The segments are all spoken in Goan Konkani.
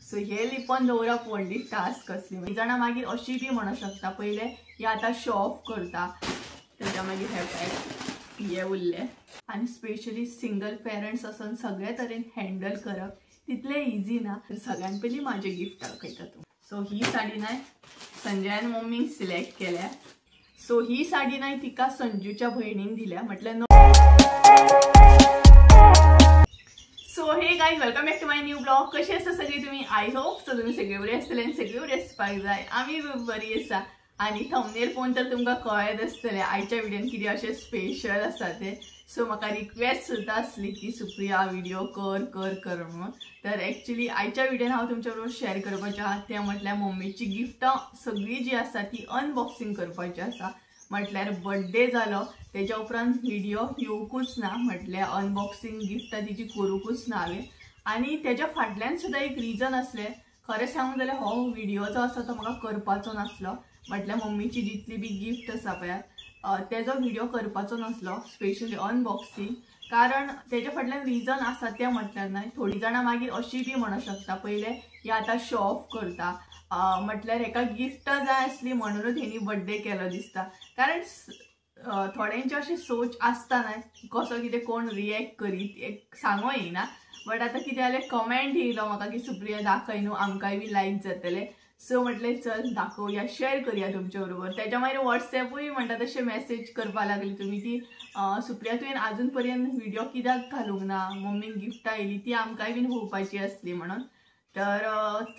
सो हे लिपोवन दवरप व्हडली टास्क आसली. जाणां मागीर अशी बी म्हणू शकता पयले हे आतां शो ऑफ करता, तेच्या मागीर हे पॅक हे उरले. आनी स्पेशली सिंगल पेरंट्स आसून सगळे तरेन हँडल करप तितलें इजी ना. सगळ्यान पयलीं म्हाजें गिफ्ट दाखयता तूं. सो ही साडी नाय संजयान मम्मीक सिलेक्ट केल्या. सो ही साडी नाय तिका संजूच्या भयणीन दिल्या, म्हटल्यार. So hey guys, welcome back to my new blog. कशी आसा सगळी तुम्ही? I hope so तुम्ही सगळे बरे आसतले आनी सगळे बरे आसपाक जाय. आमी बरी आसा. आनी थंबनेल पळोवन तर तुमकां कळत आसतलें आयच्या व्हिडियोन कितें अशें स्पेशल आसा तें. सो म्हाका रिक्वेस्ट सुद्दां आसली की सुप्रिया व्हिडिओ कर कर कर म्हणून. तर एक्चुली आयच्या व्हिडियोन हांव तुमच्या बरोबर शेअर करपाचें आहा तें म्हटल्यार मम्मीची गिफ्टां सगळीं जी आसा ती अनबॉक्सिंग करपाची आसा. म्हटल्यार बड्डे जालो तेच्या उपरांत व्हिडिओ येवकूच ना, म्हटल्यार अनबॉक्सिंग गिफ्टां तिची करूंकूच ना हांवें. आनी तेच्या फाटल्यान सुद्दां एक रिजन आसलें. खरें सांगूं जाल्यार हो व्हिडिओ जो आसा तो म्हाका करपाचो नासलो. म्हटल्यार मम्मीची जितली बी गिफ्ट आसा पळय तेजो व्हिडिओ करपाचो नासलो, स्पेशली अनबॉक्सिंग. कारण तेच्या फाटल्यान रिजन आसा तें म्हटल्यार न्हय, थोडीं जाणां मागीर अशी बी म्हणू शकता पयले हे आतां शो ऑफ करता, म्हटल्यार हेका गिफ्टां जाय आसली म्हणूनच हेणी बड्डे केलो दिसता. कारण थोड्यांची अशी सोच आसता न्हय, कसो कितें कोण रिएक्ट करीत एक सांगो येयना. बट आतां कितें जालें, कमेंट येयलो म्हाका की सुप्रिया दाखय न्हू, आमकांय बी लायक जातलें. सो म्हटलें चल दाखोवया, शेअर करूया तुमच्या बरोबर. तेच्या मागीर वॉट्सएपूय म्हणटा तशें मॅसेज करपाक लागली तुमी की सुप्रिया तुवें आजून पर्यंत व्हिडिओ कित्याक घालूंक ना, मम्मीक गिफ्टां येयली ती आमकांय बीन पळोवपाची आसली म्हणून. तर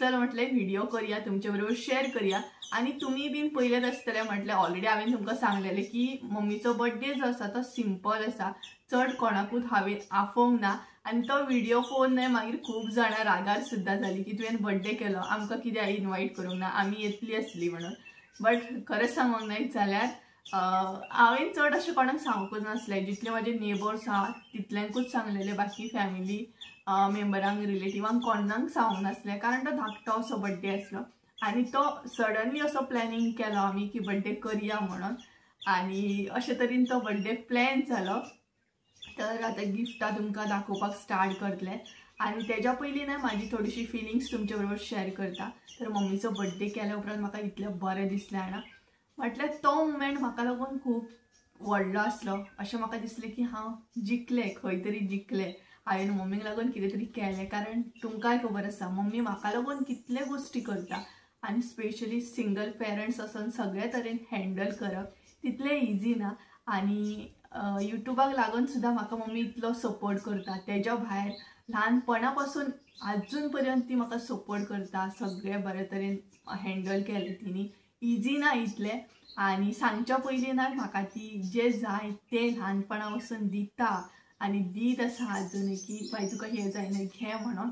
चल म्हटलें व्हिडिओ करूया, तुमच्या बरोबर शेअर करूया. आनी तुमी बीन पयलेच आसतले, म्हटलें ऑलरेडी हांवें तुमकां सांगलेलें की मम्मीचो बड्डे जो आसा तो सिंपल आसा, चड कोणाकूच हांवें आफोवंक ना. आनी तो व्हिडिओ पळोवन न्हय मागीर खूब जाणां रागार सुद्दां जाली की तुवें बड्डे केलो, आमकां कित्याक इनवायट करूंक ना, आमी येतली आसली म्हणून. बट खरेंच सांगूंक न्हय जाल्यार हांवें चड अशें कोणाक सांगूंकच नासलें. जितले म्हाजे नेबर्स आहा तितल्यांकूच सांगलेलें, बाकी फॅमिली मेंबरांक रिलेटिवांक कोणाक सांगूंक नासलें. कारण तो धाकटो असो बड्डे आसलो आनी तो सडनली असो प्लॅनिंग केलो आमी की बड्डे करया म्हणून. आनी अशे तरेन तो बड्डे प्लॅन जालो. तर आतां गिफ्टां तुमकां दाखोवपाक स्टार्ट करतलें. आनी तेज्या पयलीं न्हय म्हाजी थोडीशी फिलिंग्स तुमच्या बरोबर शेअर करता. तर मम्मीचो बड्डे केल्या उपरांत म्हाका इतलें बरें दिसलें जाणा, म्हटल्यार तो मुमेंट म्हाका लागून खूब व्हडलो आसलो. अशें म्हाका दिसलें की हांव जिखलें, खंय तरी जिखलें, हांवें मम्मीक लागून कितें तरी केलें. कारण तुमकांय खबर आसा मम्मी म्हाका लागून कितले गोश्टी करता. आनी स्पेशली सिंगल पेरंट्स आसून सगळे तरेन हँडल करप तितलें इजी ना. आनी युट्यूबाक लागून सुद्दां म्हाका मम्मी इतलो सपोर्ट करता, तेज्या भायर ल्हानपणा पासून आजून पर्यंत ती म्हाका सपोर्ट करता. सगळें बरे तरेन हँडल केलें तिणी, इजी ना इतलें. आनी सांगच्या पयलीं ना म्हाका ती जें जाय तें ल्हानपणा पासून दिता आनी दीत आसा आजुनूय की बाय तुका हें जाय न्हय घे म्हणून.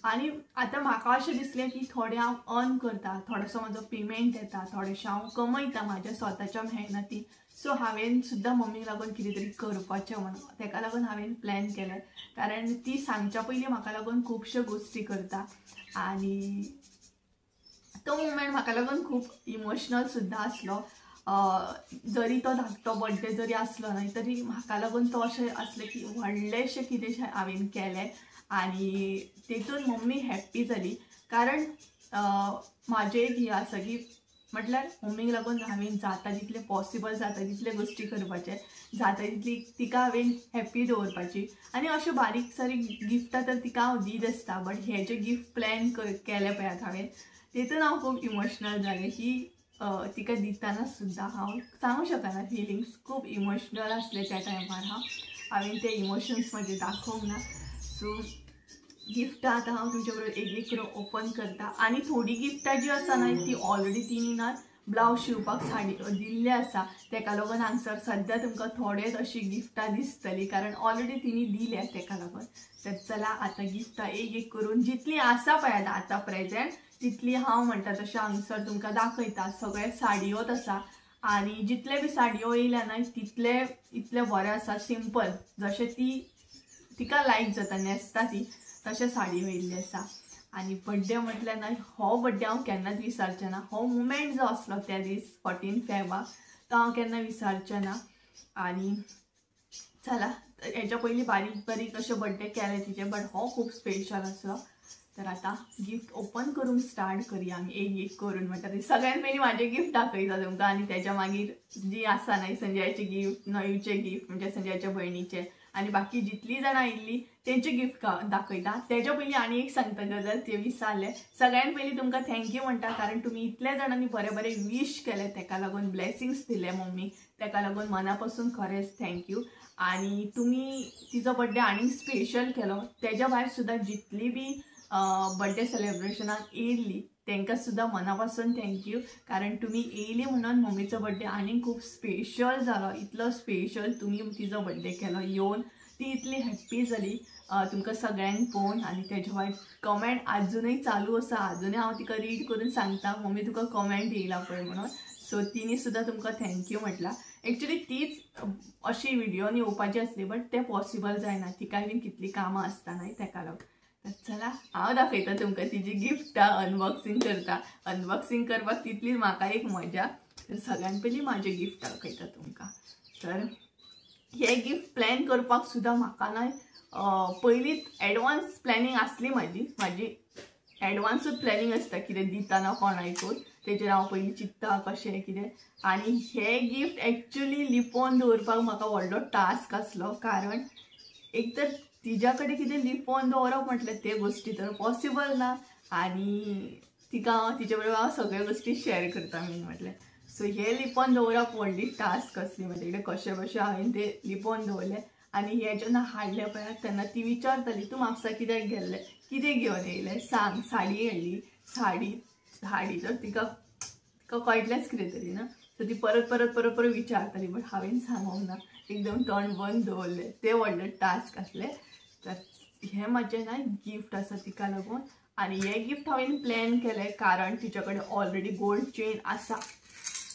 आनी आतां म्हाका अशें दिसलें की थोडें हांव अर्न करता, थोडोसो म्हाजो पेमेंट येता, थोडेशें हांव कमयता म्हाज्या स्वताच्या मेहनतीन. सो हांवें सुद्दां मम्मीक लागून कितें तरी करपाचें म्हणून तेका लागून हांवें प्लॅन केलें. कारण ती सांगच्या पयलीं म्हाका लागून खुबश्यो गोश्टी करता. आनी तो मुमेंट म्हाका लागून खूब इमोशनल सुद्दां आसलो. जरी तो धाकटो बड्डे जरी आसलो न्हय तरी म्हाका लागून तो अशें आसलें की व्हडलेशें कितें हांवें केलें. आनी तेतून मम्मी हॅप्पी जाली. कारण म्हाजें एक हें आसा की म्हटल्यार मम्मीक लागून हांवें जाता तितलें पॉसिबल जाता तितले गोश्टी करपाचें, जाता तितली तिका हांवें हॅप्पी दवरपाची. आनी अश्यो बारीक सारीक गिफ्टां तर तिका हांव दीत आसता, बट हे जे गिफ्ट प्लॅन केले पळयात हांवें तेतून हांव खूब इमोशनल जालें की तिका दितना सुद्दां हांव सांगूं शकना, फिलिंग्स खूब इमोशनल आसले त्या टायमार. हांवें ते इमोशन्स म्हजे दाखोवंक ना. सो गिफ्टां आतां हांव तुमच्या बरोबर एक एक करून ओपन करता. आनी थोडीं गिफ्टां जीं आसा न्हय ती ऑलरेडी तिणी ना ब्लावज शिवपाक साडी दिल्ले आसा, तेका लागून हांगसर सद्या तुमकां थोडेच अशी गिफ्टां दिसतली, कारण ऑलरेडी तिणी दिल्या तेका लागून. तर चला आतां गिफ्टां एक एक करून जितलीं आसा पळयात आतां प्रेजेंट तितली हांव म्हणटा तशें हांगसर तुमकां दाखयता. सगळे साडयोच आसा आनी जितले बी साडयो येयल्या न्हय तितले इतले बरें आसा, सिंपल जशें ती तिका लायक जाता न्हेसता ती तशें साडयो येयल्ली आसा. आनी बड्डे म्हटल्यार न्हय हो बड्डे हांव केन्नाच विसरचें ना. हो मुमेंट जो आसलो त्या दीस 14 फेबाक तो हांव केन्ना विसरचें ना. आनी चला हेच्या पयलीं बारीक बारीक अशे बड्डे केले तिचे, बट हो खूब स्पेशल आसलो. तर आतां गिफ्ट ओपन करूंक स्टार्ट करया आमी एक एक करून. म्हणटा ती सगळ्यात पयलीं म्हाजें गिफ्ट दाखयता तुमकां आनी तेज्या मागीर जी आसा न्हय संजयाचे गिफ्ट, नयूचे गिफ्ट म्हणजे संजयाच्या भयणीचे आनी बाकी जितली जाणां आयिल्ली तेंचे गिफ्ट दाखयता. तेज्या पयलीं आनी एक सांगता गजाल, ते विसरले. सगळ्यात पयलीं तुमकां thank you म्हणटा, कारण तुमी इतल्या जाणांनी बरे बरे विश केले, तेका लागून ब्लेसिंग्स दिले मम्मीक, तेका लागून मना पासून खरेंच thank you. आनी तुमी तिचो बड्डे आनीक स्पेशल केलो. तेज्या भायर सुद्दां जितली बी बड्डे सेलेब्रेशनाक येयल्ली तांकां सुद्दां मना पासून thank you, कारण तुमी येयली म्हणून मम्मीचो बड्डे आनीक खूब स्पेशल जालो. इतलो स्पेशल तुमी तिचो बड्डे केलो येवन, ती इतली हॅप्पी जाली तुमकां सगळ्यांक पळोवन. आनी तेज्या भायर कमेंट आजुनूय चालू आसा, आजुनूय हांव तिका रीड करून सांगता मम्मी तुका कमेंट येयला पळय म्हणून. सो तिणी सुद्दां तुमकां thank you म्हटलां. एक्चुली तीच अशी व्हिडियोन येवपाची आसली बट तें पॉसिबल जायना, तिकाय बीन कितलीं कामां आसता न्हय तेका लागून. तर चला हांव दाखयता तुमकां तिजी गिफ्टां अनबॉक्सिंग करता. अनबॉक्सिंग करपाक तितली म्हाका एक मजा. तर सगळ्यात पयलीं म्हाजें गिफ्ट दाखयता तुमकां. तर हे गिफ्ट प्लॅन करपाक सुद्दां म्हाका न्हय पयलींच एडवान्स प्लॅनिंग आसली म्हाजी. म्हाजी एडवान्सूच प्लॅनिंग आसता कितें दितना कोणाकूय, तेजेर हांव पयलीं चिंत्ता कशें कितें. आनी हे गिफ्ट एक्चुली लिपोवन दवरपाक म्हाका व्हडलो टास्क आसलो, कारण एक तर तिज्या कडेन कितें लिपोवन दवरप म्हटलें ते गोश्टी तर पॉसिबल ना, आनी तिका हांव तिचे बरोबर हांव सगळ्यो गोश्टी शेअर करता मेन म्हटलें. सो हे लिपोवन दवरप व्हडली टास्क आसली म्हजे कडेन, कशें कशें हांवें ते लिपोवन दवरलें. आनी हे जेन्ना हाडलें पळय तेन्ना ती विचारताली तूं म्हापसा कित्याक गेल्लें, कितें घेवन येयलें सांग, साडी हाडली. साडी साडी तर तिका तिका कळटलेंच कितें तरी ना, सो ती परत परत परत परत विचारताली बट हांवें सांगूंक ना, एकदम तोंड बंद दवरलें. तें व्हडलें टास्क आसलें. तर हें म्हाजें ना गिफ्ट आसा तिका लागून. आनी हें गिफ्ट हांवें प्लॅन केलें कारण तिच्या कडेन ऑलरेडी गोल्ड चेन आसा,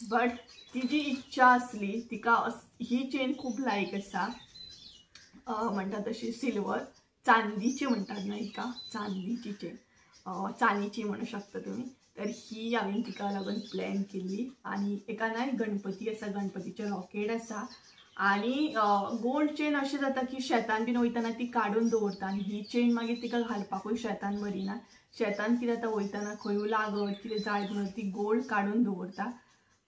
बट तिजी इच्छा आसली तिका ही चेन खूब लायक आसा, म्हणटा तशी सिल्वर चांदीची म्हणटात न्हय हिका, चांदीची चेन, चांदीची म्हणू शकता तुमी. तर ही हांवें तिका लागून प्लॅन केल्ली. आनी एका न्हय गणपती आसा, गणपतीचें लॉकेट आसा. आनी गोल्ड चेन अशें जाता की शेतान बीन वयतना ती काडून दवरता आनी ही चेन मागीर तिका घालपाकूय शेतान बरी ना. शेतान कितें जाता वयतना खंयूय लागत कितें जायत म्हणून ती गोल्ड काडून दवरता.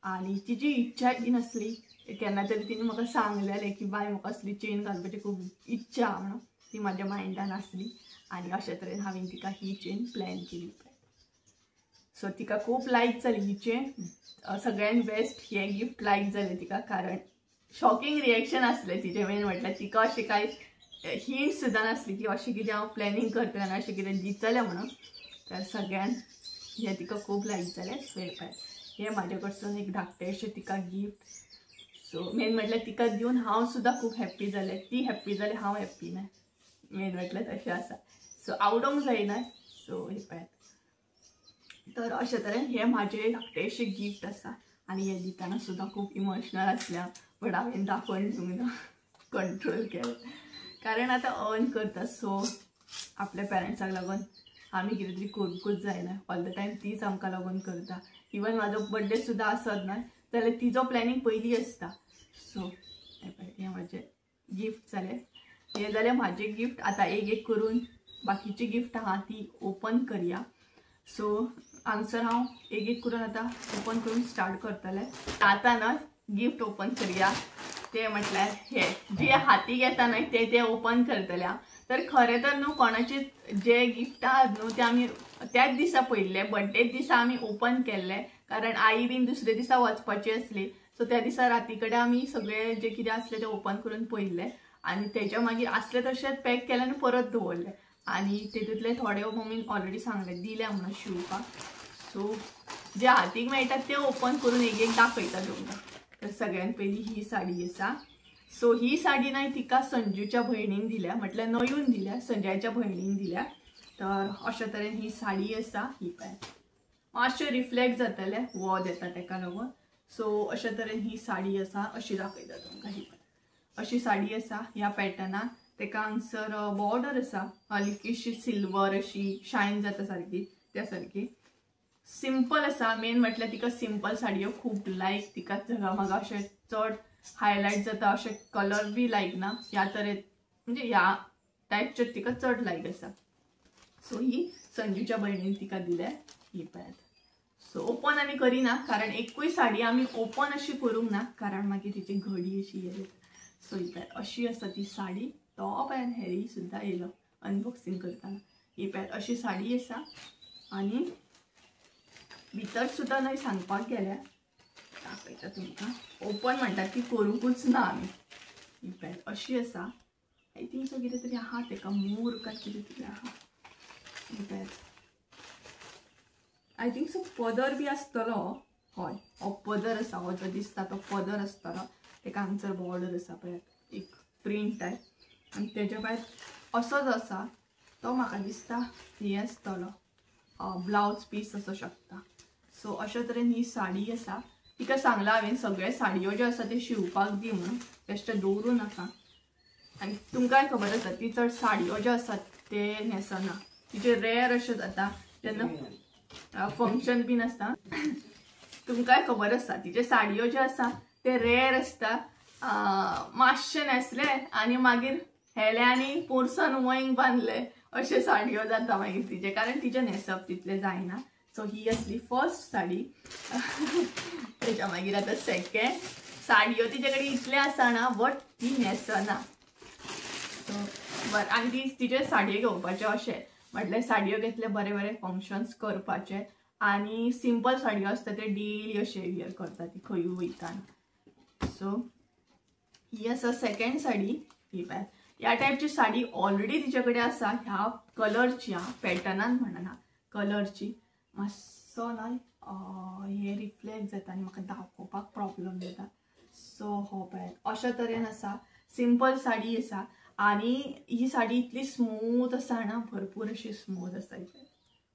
आनी तिजी इच्छा बीन आसली केन्ना तरी तिणें म्हाका सांगलेलें की बाय म्हाका असली चेन घालपाची खूब इच्छा म्हणून, ती म्हाज्या मायंडान आसली. आनी अशे तरेन हांवें तिका ही चेन प्लॅन केली. सो तिका खूब लायक जाली ही चेन, सगळ्यान बेस्ट हें गिफ्ट लायक जालें तिका, कारण शॉकिंग रिएक्शन आसलें तिजें. मेन म्हटल्यार तिका अशें कांय हिंट सुद्दां नासली की अशें कितें हांव प्लॅनिंग करतलें आनी अशें कितें दितलें म्हणून. तर सगळ्यान हें तिका खूब लायक जालें. सो हें पळय हें म्हाजे कडसून एक धाकटेंशें तिका गिफ्ट. सो मेन म्हटल्यार तिका दिवन हांव सुद्दां खूब हॅप्पी जालें, ती हॅप्पी जालें, हांव हॅप्पी ना, मेन म्हटल्यार तशें आसा. सो आवडोंक जायना. सो हें पळयात. तर अशे तरेन हें म्हाजें धाकटेंशें गिफ्ट आसा. आनी हें दितना सुद्दां खूब इमोशनल आसलें बट हांवें दाखोवन दिवंक ना, कंट्रोल केलें, कारण आतां अर्न करता. सो आपल्या पेरंट्साक लागून आमी कितें तरी करूंकूच जायना, ऑल the time तीच आमकां लागून करता. इवन म्हाजो बड्डे सुद्दां आसत न्हय जाल्यार तिजो प्लॅनिंग पयलीं आसता. सो हें म्हाजें गिफ्ट जालें. हें जालें म्हाजें गिफ्ट. आतां एक एक करून बाकीची गिफ्ट आहा ती ओपन करया. सो हांगसर हांव एक एक करून आतां ओपन करून स्टार्ट करतलें. आतां न्हय गिफ्ट ओपन करया, ते म्हटल्यार हे जे हातीक येता न्हय ते ते ओपन करतले हांव. तर खरें तर न्हू कोणाचे जे गिफ्ट आहात न्हू ते आमी त्याच दिसा पयल्ले बड्डे दिसा आमी ओपन केल्ले, कारण आई बीन दुसरे दिसा वचपाची आसली. सो त्या दिसा राती कडेन आमी सगळे जे कितें आसले ते ओपन करून पयल्ले आनी तेज्या मागीर आसले तशेंच पॅक केले आनी परत दवरले. आनी तेतूंतले थोडे मम्मीन ऑलरेडी सांगले दिले म्हणून शिवपाक. सो जे हातीक मेळटा ते ओपन करून एक एक दाखयता तुमकां. तर सगळ्यात पयलीं ही साडी आसा. सो ही साडी न्हय तिका संजूच्या भयणीन दिल्या, म्हटल्यार नयून दिल्या, संजयाच्या भयणीन दिल्या. तर अशा तरेन ही साडी आसा. ही पळय मातशें रिफ्लेक्ट जातलें, वोत येता तेका लागून. सो अशा तरेन ही साडी आसा, अशी दाखयता तुमकां. ही पळय अशी साडी आसा ह्या पॅटर्नान. तेका हांगसर बॉर्डर आसा, हलकीशी सिल्वर अशी शायन जाता सारकी, त्या सारकी सिंपल आसा. मेन म्हटल्यार तिका सिंपल साडयो खूब लायक, तिका झगामगा अशें चड हायलायट जाता अशें कलर बी लायक ना, ह्या तरे म्हणजे ह्या टायपचे तिका चड लायक आसा. सो ही संजूच्या भयणीन तिका दिल्या ही पळयात. सो ओपन आमी करिना कारण एकूय साडी आमी ओपन अशी करूंक ना कारण मागीर तिची घडी अशी येयली. सो ही पळयात अशी आसा ती साडी. तो पळयात हॅरी सुद्दां येयलो अनबॉक्सिंग करतना. ही पळयात अशी साडी आसा आनी भितर सुद्दां न्हय सांगपाक गेल्या दाखयता तुमकां. ओपन म्हणटात ती करूंकूच ना आमी. ही पळयात अशी आसा. I think so कितें तरी आहा तेका मोर काय कितें तरी आहा. ही पळयात I think so पदर बी आसतलो. हय हो पदर आसा, हो जो दिसता तो पदर आसतलो. तेका हांगसर बॉर्डर आसा पळयात एक प्रिंट टायप आनी तेज्या भायर असोच आसा तो म्हाका दिसता हे आसतलो ब्लावज पीस असो शकता. सो अशा तरेन ही साडी आसा. तिका सांगलां हांवें सगळे साडयो ज्यो आसा ते शिवपाक दी म्हणून, बेश्टे दवरूं नाका. आनी तुमकांय खबर आसा ती चड साडयो ज्यो आसात ते न्हेसना, तिचे रेर अशें जाता जेन्ना फंक्शन बीन आसता. तुमकांय खबर आसा तिचे साडयो ज्यो आसा ते रेर आसता. मातशें न्हेसले आनी मागीर हेले आनी पोरसान वंयक बांदले अशे साडयो जाता मागीर तिचे, कारण तिचें न्हेसप तितलें जायना. सो ही आसली फर्स्ट साडी. तेच्या मागीर आतां सेकेंड साडयो तिचे कडेन इतले आसा ना बट ती न्हेसना. सो बरें आनी ती तिचे साडयो घेवपाचे अशें म्हटल्यार साडयो घेतले बरे बरे फंक्शन्स करपाचे आनी सिंपल साडयो आसता ते डेली अशे वियर करता ती खंयूय वयताना. सो ही आसा सेकेंड साडी. ही पळयात ह्या टायपची साडी ऑलरेडी तिचे कडेन आसा, ह्या कलरची, ह्या पॅटर्नान म्हणना कलरची. मातसो न्हय हे रिफ्लेक्ट जाता आनी म्हाका दाखोवपाक प्रॉब्लम जाता. सो हो पळयात अशा तरेन आसा, सिंपल साडी आसा आनी ही साडी इतली स्मूथ आसा ना, भरपूर अशी स्मूथ आसा,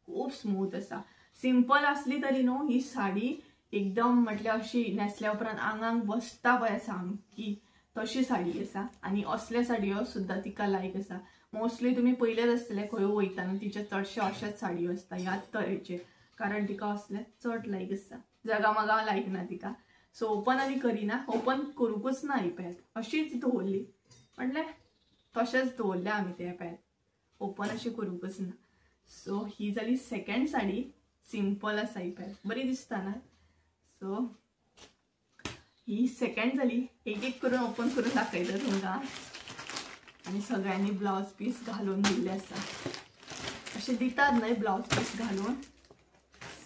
खूब स्मूथ आसा. सिंपल आसली तरी न्हू ही साडी एकदम म्हटल्यार अशी न्हेसल्या उपरांत आंगांक बसता पळय सामकी तशी साडी आसा. आनी असल्या साडयो सुद्दां तिका लायक आसा. मोस्टली तुमी पयलेच आसतले खंय वयताना तिचे चडशे अशेच साडयो आसता ह्याच तरेचे, कारण तिका असले चड लायक आसता, जगामगा लायक ना तिका. सो ओपन आनी करिना, ओपन करूंकूच ना ही पळयात अशीच दवरली, म्हटल्यार तशेंच दवरलें आमी ते पळयात, ओपन अशें करूंकूच ना. सो ही जाली सेकेंड साडी, सिंपल आसा ही पळयात, बरी दिसता ना. सो ही सेकेंड जाली. एक एक करून ओपन करून दाखयता तुमकां. आनी सगळ्यांनी ब्लावज पीस घालून दिल्ले आसा, अशें दितात न्हय ब्लावज पीस घालून.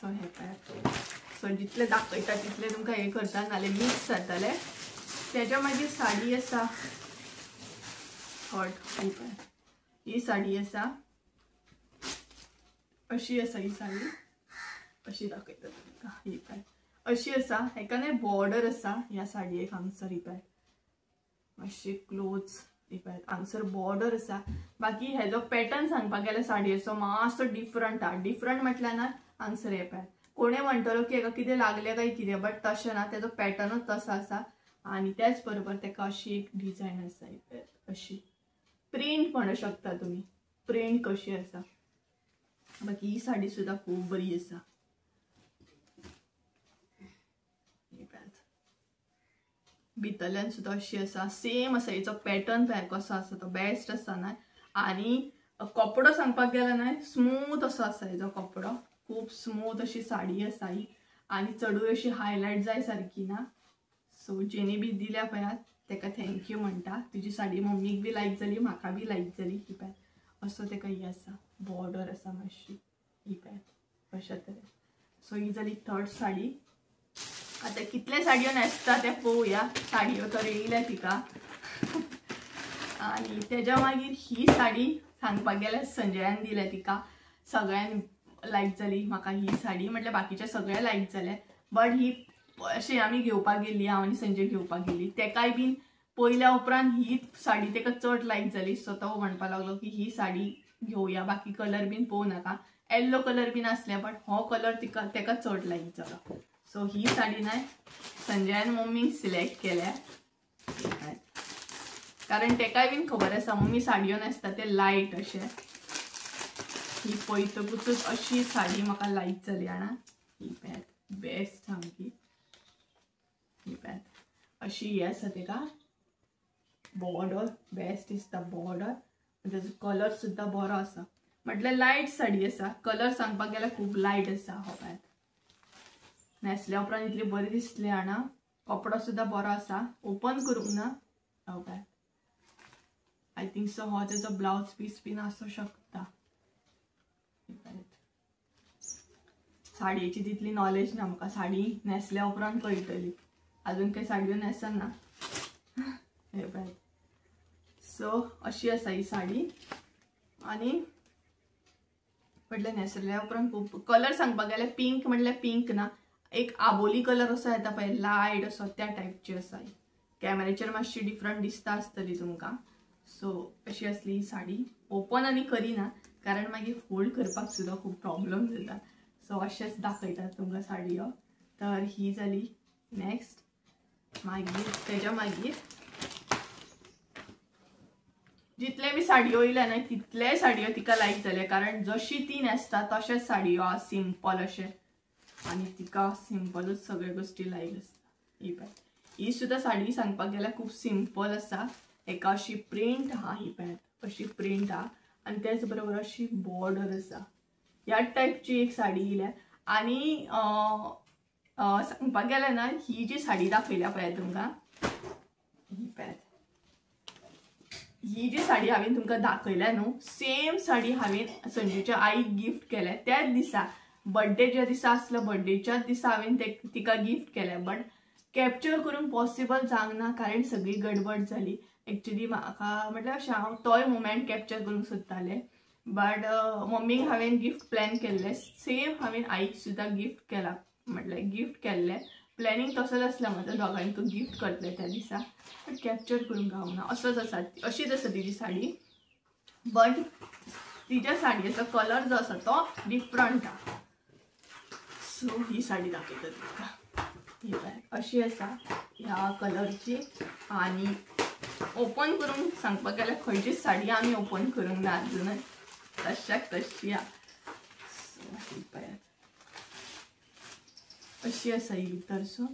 सो हे पळयात, सो जितले दाखयता तितले तुमकां हें करता, नाल्यार मिक्स जातले. तेच्या मागीर साडी आसा हॉट, ही पळयात ही साडी आसा, अशी आसा ही साडी, अशी दाखयता तुमकां. ही पळयात अशी आसा, हेका न्हय बॉर्डर आसा ह्या साडयेक हांगसर, ही पळयात मातशी क्लोज, ही पळयात हांगसर बॉर्डर आसा. बाकी हेजो पॅटर्न सांगपाक गेल्यार साडयेचो मातसो डिफरंट आहा. डिफरंट म्हटल्यार ना हांगसर हे पळयात कोणें म्हणटलो की हेका कितें लागलें काय कितें, बट तशें ना, तेजो पॅटर्नूच तसो आसा. आनी त्याच बरोबर तेका अशी एक डिजायन आसा, ही पळयात अशी प्रिंट म्हणू शकता तुमी, प्रिंट कशी आसा. बाकी ही साडी सुद्दां खूब बरी आसा. भितरल्यान सुद्दां अशी आसा, सेम आसा, हेचो पॅटर्न पळय कसो आसा तो बेस्ट आसा न्हय. आनी कपडो सांगपाक गेल्यार न्हय स्मूथ असो आसा हेजो कपडो, खूब स्मूथ अशी साडी आसा ही आनी चडूय अशी हायलायट जाय सारकी ना. सो जेणी बी दिल्या पळयात तेका thank you म्हणटा. तुजी साडी मम्मीक बी लायक जाली, म्हाका बी लायक जाली. ही पळयात असो तेका ही आसा बॉर्डर आसा मातशी, ही पळयात अशा तरेन. सो ही जाली थर्ड साडी. आतां कितले साडयो न्हेसता ते पळोवया, साडयो तर येयल्या तिका. आनी तेज्या मागीर ही साडी सांगपाक गेल्यार संजयान दिल्या तिका, सगळ्यांक लायक जाली म्हाका ही साडी, म्हटल्यार बाकीचे सगळे लायक जाले बट ही अशी आमी घेवपाक गेली, हांव आनी संजय घेवपाक गेली, तेकाय बीन पयल्या उपरांत ही साडी तेका चड लायक जाली. सो तो म्हणपाक लागलो की ही साडी घेवया, बाकी कलर बीन पळोवं नाका. येल्लो कलर बीन आसले बट हो कलर तिका तेका चड लायक जालो. सो ही साडी न्हय संजयान मम्मीक सिलेक्ट केल्या, कारण तेकाय बीन खबर आसा मम्मी साडयो न्हेसता ते लायट अशें. ही पळयतकूच अशी साडी म्हाका लायक जाली जाणा. ही पळयात बेस्ट सामकी. ही पळयात अशी ही आसा तेका बॉर्डर बेस्ट दिसता बॉर्डर, तेजो कलर सुद्दां बरो आसा. म्हटल्यार लायट साडी आसा. कलर सांगपाक गेल्यार खूब लायट आसा. हो पळयात न्हेसल्या उपरांत इतली बरी दिसली जाणा. कपडो सुद्दां बरो आसा. ओपन करूंक ना. हो पळयात I think so हो तेजो ब्लावज पीस बीन आसूं शकता. साडयेची तितली नॉलेज ना म्हाका. साडी न्हेसल्या उपरांत कळटली. अजून काही साडयो न्हेसना. हे पळयात सो अशी आसा ही साडी. आनी म्हटल्यार न्हेसल्या उपरांत खूब कलर सांगपाक गेल्यार पिंक म्हटल्यार पिंक ना, एक आबोली कलर असो येता पळय लायट असो त्या टायपची आसा. कॅमेराचेर मातशी डिफरंट दिसता आसतली तुमकां. सो अशी आसली ही साडी. ओपन आनी करिना कारण मागीर फोल्ड करपाक सुद्दां खूब प्रॉब्लम जाता. सो अशेंच दाखयतात तुमकां साडयो. तर ही जाली नेक्स्ट. मागीर तेज्या मागीर जितले बी साडयो येयल्या न्हय तितलेय साडयो तिका लायक जाले कारण जशी ती न्हेसता तशेंच साडयो आहा सिंपल अशें. आनी तिका सिंपलूच सगळे गोश्टी लायक आसता. ही पळय ही सुद्दां साडी सांगपाक गेल्यार खूब सिंपल आसा. एका अशी प्रिंट आहा. ही पळयात अशी प्रिंट आहा आनी तेच बरोबर अशी बॉर्डर आसा. ह्या टायपची एक साडी येयल्या. आनी सांगपाक गेल्यार ना ही जी साडी दाखयल्या पळयात तुमकां ही पळयात ही जी साडी हांवें तुमकां दाखयल्या न्हू सेम साडी हांवें संजूच्या आईक गिफ्ट केल्या त्याच दिसा. बड्डे ज्या दिसा आसलो बड्डेच्याच दिसा हांवें तिका गिफ्ट केल्या. बट कॅप्चर करूंक पॉसिबल जावंक ना कारण सगळी गडबड जाली. एक्चुली म्हाका म्हटल्यार अशें हांव तोय मुमेंट कॅप्चर करूंक सोदतालें बट मम्मीक हांवें गिफ्ट प्लॅन केल्लें सेम हांवें आईक सुद्दां गिफ्ट केला. म्हटल्यार गिफ्ट केल्लें प्लॅनिंग तसोच आसलें म्हजो दोगांयकूय गिफ्ट करतलें त्या दिसा बट कॅप्चर करूंक गावना. असोच आसा अशीच आसा तिजी साडी. बट तिज्या साडयेचो कलर जो आसा तो डिफरंट आहा. सो ही साडी दाखयता तुमकां. ही पळय अशी आसा ह्या कलरची. आनी ओपन करूंक सांगपाक गेल्यार खंयचीच साडी आमी ओपन करूंक ना अजुनय, तशाक तशी आहा. सो ही पळयात अशी आसा ही भितर. सो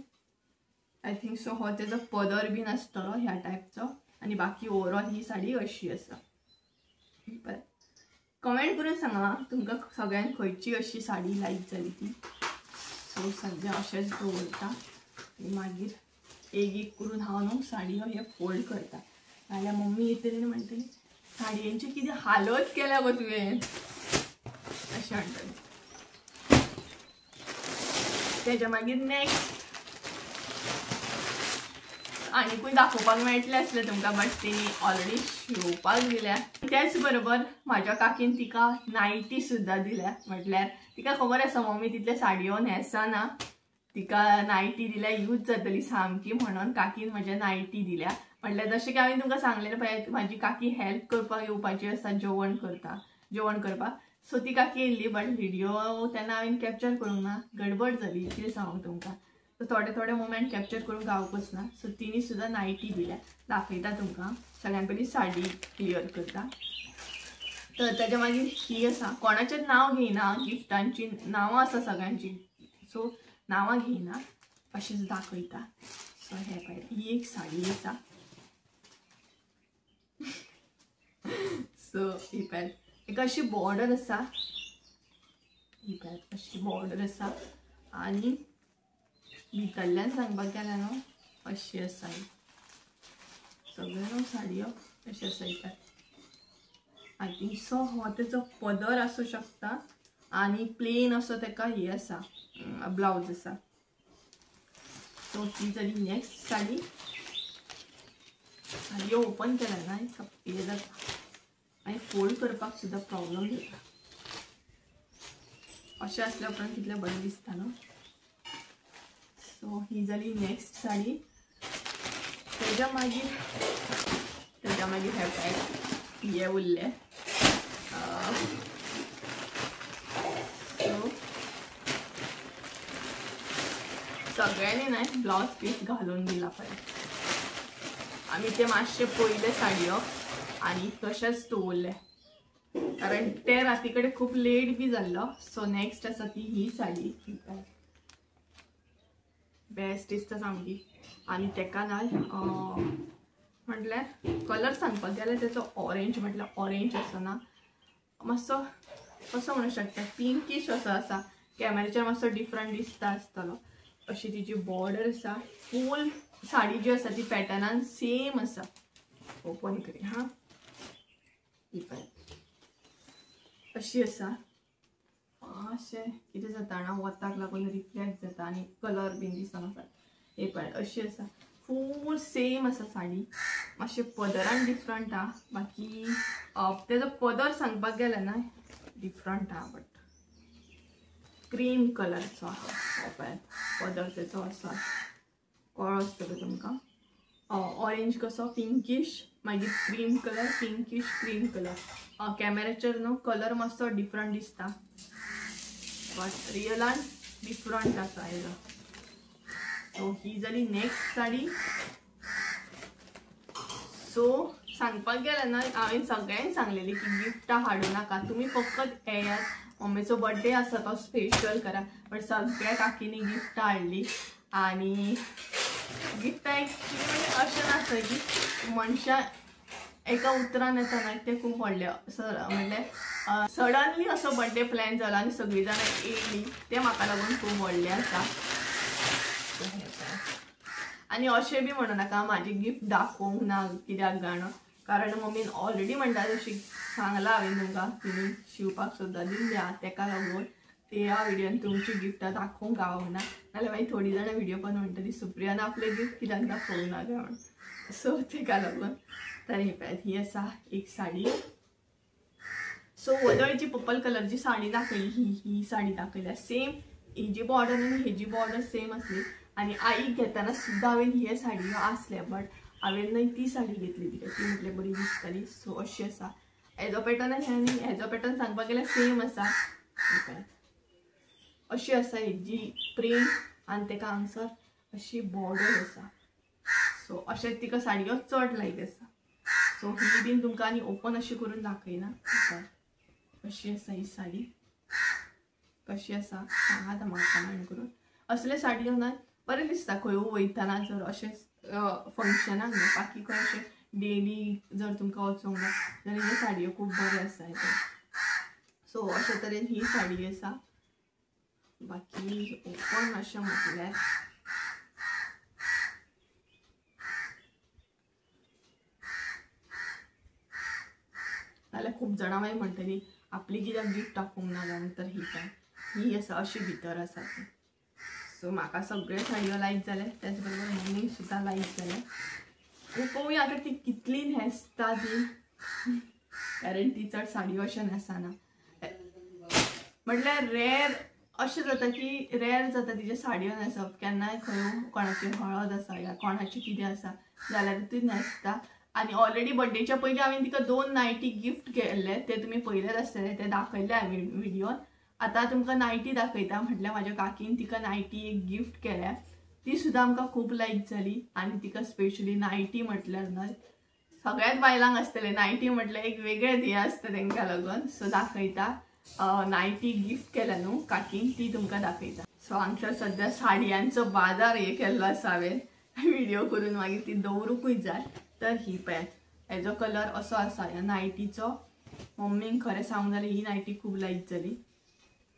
I think so हो तेजो पदर बीन आसतलो ह्या टायपचो. आनी बाकी ओवरऑल ही साडी अशी आसा. पळय कमेंट करून सांगा तुमकां सगळ्यांक खंयची अशी साडी लायक जाली ती. सो सद्या अशेंच दवरता आनी मागीर एक एक करून हांव न्हू साडयो हे फोल्ड करता. नाजाल्यार मम्मी येतली आनी म्हणटली साडयेंची कितें हालत केल्या गो तुवें अशें म्हणटली. तेज्या मागीर नेक्स्ट आनीकूय दाखोवपाक मेळटलें आसलें तुमकां बट तेणी ऑलरेडी शिवपाक दिल्या. तेच बरोबर म्हाज्या काकीन तिका नायटी सुद्दां दिल्या. म्हटल्यार तिका खबर आसा मम्मी तितले साडयो न्हेसना, तिका नायटी दिल्या यूज जातली सामकी म्हणून काकीन म्हज्या नायटी दिल्या. म्हटल्यार जशें की हांवें तुमकां सांगलेलें पळय म्हाजी काकी हेल्प करपाक येवपाची आसा जेवण करपाक. सो ती काकी येयल्ली बट व्हिडियो तेन्ना हांवें कॅप्चर करूंक ना, गडबड जाली कितें सांगू तुमकां. सो थोडे थोडे मुमेंट कॅप्चर करूंक गावकूच ना. सो तिणी सुद्दां नायटी दिल्या. दाखयता तुमकां. सगळ्यान पयलीं साडी क्लियर करता. तर तेज्या मागीर ही आसा. कोणाचें नांव घेयना, गिफ्टांची नांवां आसा सगळ्यांची, सो नांवां घेयना अशेंच दाखयता. सो हे पळय ही एक साडी आसा. सो ही पळय एक अशी बॉर्डर आसा. ही पळय अशी बॉर्डर आसा आनी भितरल्यान सांगपाक गेल्यार न्हू अशी आसा. सगळ्यो न्हू साडयो अशी आसा. ही पळय I think so हो तेजो पदर आसूं शकता आनी प्लेन असो तेका हे आसा ब्लावज आसा. सो ही जाली नेक्स्ट साडी. साडयो ओपन केल्या ना हे जाता आनी फोल्ड करपाक सुद्दां प्रॉब्लम जाता. अशें आसल्या उपरांत कितलें बरें दिसता न्हू. सो ही जाली नेक्स्ट साडी. तेज्या मागीर हे पळय हे उरले. सो सगळ्यांनी न्हय ब्लावज पीस घालून दिला पळय. आमी ते मातशे पयले साडयो आनी तशेंच दवरले कारण ते राती कडेन खूब लेट बी जाल्लो. सो नेक्स्ट आसा ती ही साडी. बेस्ट दिसता सामकी. आनी तेका ना म्हटल्यार कलर सांगपाक गेल्यार तेचो ऑरेंज, म्हटल्यार ऑरेंज आसना, मातसो कसो म्हणू शकता पिंकीश असो आसा, कॅमेराचेर मातसो डिफरंट दिसता आसतलो। अशी तिची बॉर्डर आसा, फूल साडी जी आसा ती पॅटर्नान सेम आसा। ओपन करी हा, ही पळय अशी आसा। अशें कितें जाता ना वताक लागून रिफ्लेक्ट जाता आनी कलर बीन दिसना आसा। हे पळय अशी आसा, फूल सेम आसा साडी, मातशें पदरान डिफरंट आहा, बाकी तेजो पदर सांगपाक गेलें ना डिफरंट आहा, बट क्रीम कलरचो आहा पळय पदर तेजो असो कळ्ळो आसतलो तुमकां, ऑरेंज कसो पिंकीश, मागीर cream colour, pinkish cream colour. कॅमेराचेर न्हू कलर मातसो डिफरंट दिसता बट रियलान डिफरंट आसा हेजो। सो ही जाली नेक्स्ट साडी। सो सांगपाक गेलें ना हांवें सगळ्यांक सांगलेली की गिफ्टां हाडूं नाका, तुमी फकत येयात, मम्मीचो बर्थडे आसा तो स्पेशल करा, बट सगळ्या काकींनी गिफ्टां हाडली। आनी गिफ्टां एक्चुली अशें नासता की मनशां एका उतरान येता ना, तें खूब व्हडलें म्हणल्यार सडनली असो बर्थडे प्लॅन जालो आनी सगळीं जाणां येयलीं, तें म्हाका लागून खूब व्हडलें आसा। आनी अशें बी म्हणू नाका म्हाजें गिफ्ट दाखोवंक ना कित्याक जाणा, कारण मम्मीन ऑलरेडी म्हणटा तशी सांगलां हांवें तुमकां, तिणी शिवपाक सुद्दां दिल्ली आहा, तेका लागून त्या व्हिडियोन तुमची गिफ्टां दाखोवंक गावोंक ना, नाल्यार मागीर थोडीं जाणां व्हिडियो पण म्हणटली सुप्रियान आपलें गिफ्ट कित्याक दाखोवंक ना काय म्हण। सो तेका लागून तर ही पळयात ही आसा एक साडी। सो वदळ जी पर्पल कलरची साडी दाखयली ही साडी दाखयल्या, सेम हेजी बॉर्डर आनी हेजी बॉर्डर सेम आसली। आनी आईक घेतना सुद्दां हांवें हे साडयो आसले बट हांवें न्हय ती साडी घेतली तिका, ती म्हटल्यार बरी दिसताली। सो अशी आसा हेजो पॅटर्न आनी हेजो पॅटर्न सांगपाक गेल्यार सेम आसा। अशी आसा हेजी प्रिंट आनी तेका हांगसर अशी बॉर्डर आसा। सो अशें तिका साडयो चड लायक आसा। सो ही बीन तुमकां आनी ओपन अशी करून दाखयना, अशी आसा ही साडी, कशी आसा सांगात म्हाका कमेंट करून। असले साडयो ना बरें दिसता खंय वयतना, जर अशें फंक्शनाक न्हू, बाकी खंय अशें डेली जर तुमकां वचोंक ना जाल्यार ह्यो साडयो खूब बऱ्यो आसा। सो अशे तरेन ही साडी आसा। बाकी ओपन अशें म्हटल्यार नाल्यार खूब जाणां मागीर म्हणटली आपली कित्याक गिफ्ट दाखोवंक ना जावन, तर ही काय ही आसा अशी भितर आसा ती। सो म्हाका सगळे साडयो लायक जाले, त्याच बरोबर मम्मीक सुद्दां लायक जाले। पळोवया आतां ती कितली न्हेसता ती, कारण ती चड साडयो अशें न्हेसना, म्हटल्यार रेर अशें जाता की रेर जाता तिचे साडयो न्हेसप, केन्नाय खंय कोणाची हळद आसा या कोणाची कितें आसा जाल्यार ती न्हेसता। आनी ऑलरेडी बड्डेच्या पयलीं हांवें तिका 2 नायटी गिफ्ट केल्ले, ते तुमी पयलेच आसतले, ते दाखयल्ले हांवें व्हिडियोन। आतां तुमकां नायटी दाखयता, म्हटल्यार म्हाज्या काकीन तिका नायटी एक गिफ्ट केल्या, ती सुद्दां आमकां खूब लायक जाली। आनी तिका स्पेशली नायटी म्हटल्यार न्हय सगळ्याच बायलांक आसतलें नायटी म्हटल्यार एक वेगळें हें आसता तेंकां लागून। सो दाखयता नायटी गिफ्ट केल्या न्हू काकीन, ती तुमकां दाखयता। सो हांगसर सद्या साडयांचो बाजार हे केल्लो आसा हांवें व्हिडियो करून, मागीर ती दवरूंकूय जाय। तर ही पळयात हेजो कलर असो आसा ह्या नायटीचो। मम्मीक खरें सांगूंक जाल्यार ही नायटी खूब लायक जाली,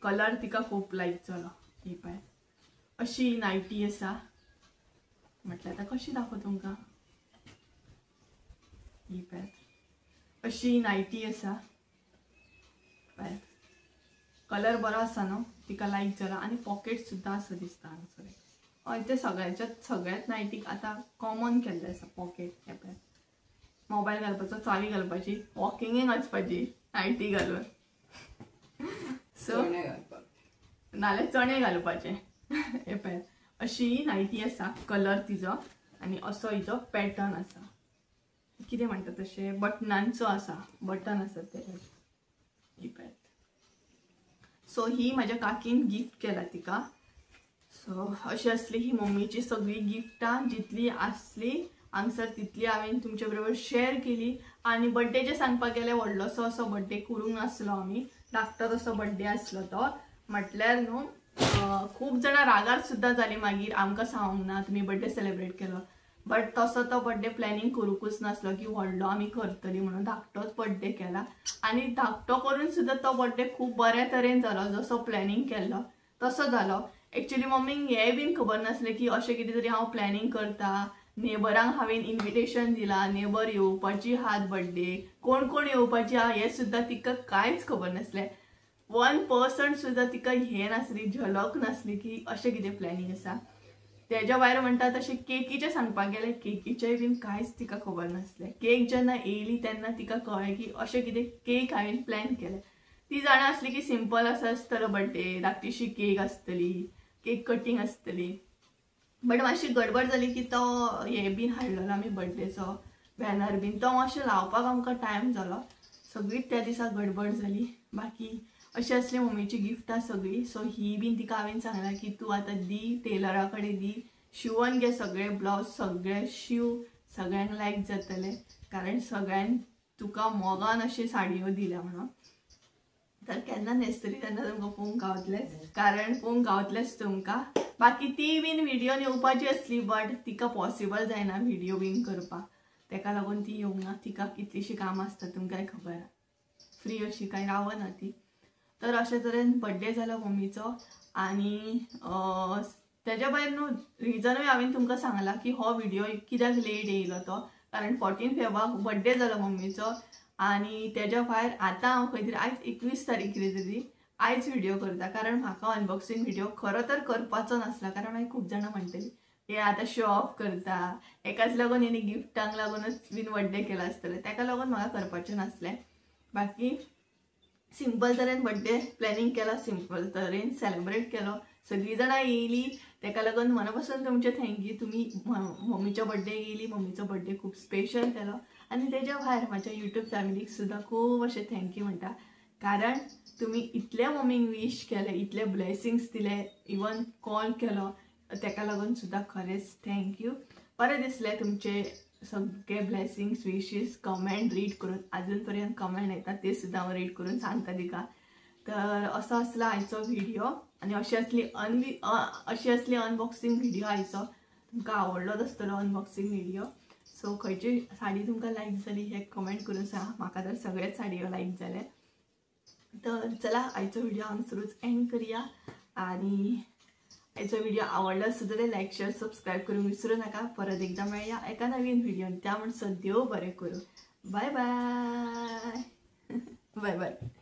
कलर तिका खूब लायक जालो। ही पळयात अशी ही नायटी आसा, म्हटल्यार आतां कशी दाखोवं तुमकां, ही पळयात अशी ही नायटी आसा। पळयात कलर बरो आसा न्हू, तिका लायक जाला। आनी पॉकेट सुद्दां आसा दिसता हांगसर। हय ते सगळ्याच नायटीक आतां कॉमन केल्लें आसा पॉकेट। हे पळय मोबायल घालपाचो, चावी घालपाची, वॉकिंगेक वचपाची नायटी घालून, सो नाल्यार चणे घालपाचे। हे पळय अशी ही नायटी आसा, कलर तिजो आनी असो हिजो पॅटर्न आसा, कितें म्हणटा तशें बटनांचो आसा, बटन आसा ते। ही पळयात सो ही म्हाज्या काकीन गिफ्ट केला तिका। सो अशी आसली ही मम्मीची सगळी गिफ्टां जितली आसली हांगसर तितली हांवें तुमचे बरोबर शेअर केली। आनी बड्डेचें सांगपाक गेल्यार व्हडलोसो असो बड्डे करूंक नासलो आमी, धाकटो तसो बड्डे आसलो तो, म्हटल्यार न्हू खूब जाणां रागार सुद्दां जालीं मागीर, आमकां सांगूंक ना तुमी बड्डे सेलेब्रेट केलो। बट तसो तो बड्डे प्लॅनिंग करूंकूच नासलो की व्हडलो आमी करतली म्हणून धाकटोच बड्डे केला आनी धाकटो करून सुद्दां तो बड्डे खूब बऱ्या तरेन जालो, जसो प्लॅनिंग केल्लो तसो जालो. एक्चुली मम्मीक हें बीन खबर नासलें की अशें कितें तरी हांव प्लॅनिंग करता. नेबरांक हांवें इन्विटेशन दिलां, नेबर येवपाची आहात बड्डे, कोण कोण येवपाची आहा हें सुद्दां तिका कांयच खबर नासलें. 1% सुद्दां तिका हें नासली, झलक नासली की अशें कितें प्लॅनिंग आसा. तेज्या भायर म्हणटा तशें केकीचें सांगपाक गेलें, केकीचें बीन कांयच तिका खबर नासलें. केक जेन्ना येयली तेन्ना तिका कळ्ळें की अशें कितें केक हांवें प्लॅन केलें. ती जाणा आसली की सिंपल आसा आसतलो बड्डे, धाकटीशी केक आसतली, केक कटींग आसतली. बट मातशी गडबड जाली की तो हें बीन हाडलेलो आमी बड्डेचो बॅनर बीन, तो मातशें लावपाक आमकां टायम जालो. सगळीच त्या दिसा गडबड जाली. बाकी अशी असली मम्मीची गिफ्टां सगळी. सो ही बीन तिका हांवें सांगलां की तूं आतां दी टेलरा कडेन दी, शिंवन घे सगळे ब्लावज, सगळे शिव, सगळ्यांक लायक जातले, कारण सगळ्यांक तुका मोगान अशी साडयो दिल्या म्हणून. तर केन्ना न्हेसतली तेन्ना तुमकां पळोवंक गावतलेंच, कारण पळोवंक गावतलेंच तुमकां. बाकी ती बीन व्हिडियोन येवपाची आसली बट तिका पॉसिबल जायना व्हिडियो बीन करपाक, तेका लागून ती येवंक ना. तिका कितलीशीं कामां आसता तुमकांय खबर आहा, फ्री अशी कांय रावना ती. तर अशे तरेन बड्डे जालो मम्मीचो. आनी तेज्या भायर न्हू रिजनूय हांवें तुमकां सांगलां की हो व्हिडियो कित्याक लेट येयलो तो, कारण 14 फेबाक बड्डे जालो मम्मीचो. आनी तेज्या भायर आतां हांव खंय तरी आयज 21 तारीख कितें तरी आयज व्हिडियो करता, कारण म्हाका अनबॉक्सिंग व्हिडियो खरो तर करपाचो नासला, कारण मागीर खूब जाणां म्हणटली हे आतां शो ऑफ करता, एकाच लागून हेणी गिफ्टांक लागूनच बीन बड्डे केला आसतलें, तेका लागून म्हाका करपाचें नासलें. बाकी सिंपल तरेन बड्डे प्लॅनिंग केलो, सिंपल तरेन सेलिब्रेट केलो, सगळीं जाणां येयली, तेका लागून मना पासून तुमचें thank you. तुमी मम्मीच्या बड्डे येयली, मम्मीचो बड्डे खूब स्पेशल केलो. आनी तेज्या भायर म्हाज्या युट्यूब फॅमिलीक सुद्दां खूब अशें thank you म्हणटा, कारण तुमी इतले मम्मीक वीश केले, इतले ब्लेसिंग्स दिले, इवन कॉल केलो, तेका लागून सुद्दां खरेंच thank you. बरें दिसलें तुमचे सगळे ब्लेसिंग्स, विशीस, कमेंट रीड करून. अजून पर्यंत कमेंट येतात ते सुद्दां हांव रीड करून सांगता तिका. तर असो आसला आयचो व्हिडियो आनी अशी असली अनबॉक्सिंग व्हिडियो आयचो. तुमकां आवडलोच आसतलो अनबॉक्सिंग व्हिडियो. सो खंयची साडी तुमकां लायक जाली हें कमेंट करून सांगा. म्हाका तर सगळ्याच साडयो लायक जाले. तर चला आयचो व्हिडियो हांगसरूच एंड करया. आनी आयचो व्हिडियो आवडलो आसत जाल्यार लायक, शेअर, सबस्क्रायब करूंक विसरू नाका. परत एकदां मेळया एका नवीन व्हिडियोन. त्या म्हणसर देव बरें करूं. बाय बाय. Bye bye.